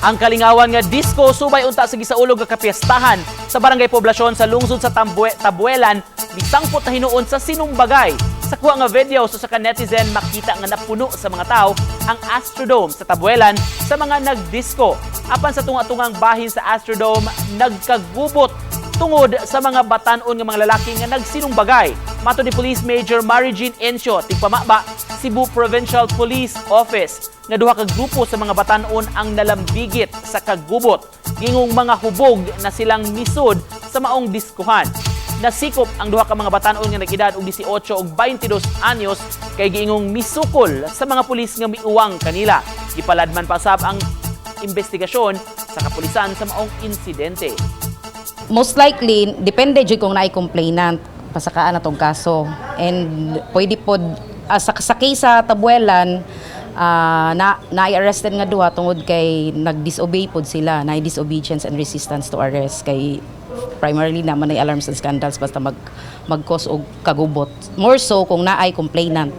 Ang kalingawan nga disco subay unta sa gisaulog nga kapiestahan sa Barangay Poblasyon sa lungsod sa Tabuelan misangpot na hinuon sa sinumbagay. Sa kuha nga video sa usa ka netizen, makita nga napuno sa mga tao ang Astrodome sa Tabuelan sa mga nagdisco. Apan sa tunga-tungang bahin sa Astrodome, nagkagubot tungod sa mga batanon nga mga lalaki nga nagsinumbagay. Matod ni Police Major Marigene Encio, tigpamaba, Cebu Provincial Police Office, nga duha ka grupo sa mga batanon ang nalambigit sa kagubot. Gingong mga hubog na silang misud sa maong diskuhan. Nasikop ang duha ka mga batanon nga nag-edad og 18 ug 22 anyos kay giingong misukol sa mga pulis nga miuwang kanila. Gipaladman pasab ang investigasyon sa kapulisan sa maong insidente. Most likely, depende jud kung naay complainant, pasakaan na tong kaso. And pwede pod sa case sa Tabuelan, na na-arrested nga duha tungod kay nag-disobey pod sila, na disobedience and resistance to arrest, kay primarily naman ay alarms and scandals basta mag mag-cause og kagubot. More so kung naay complainant.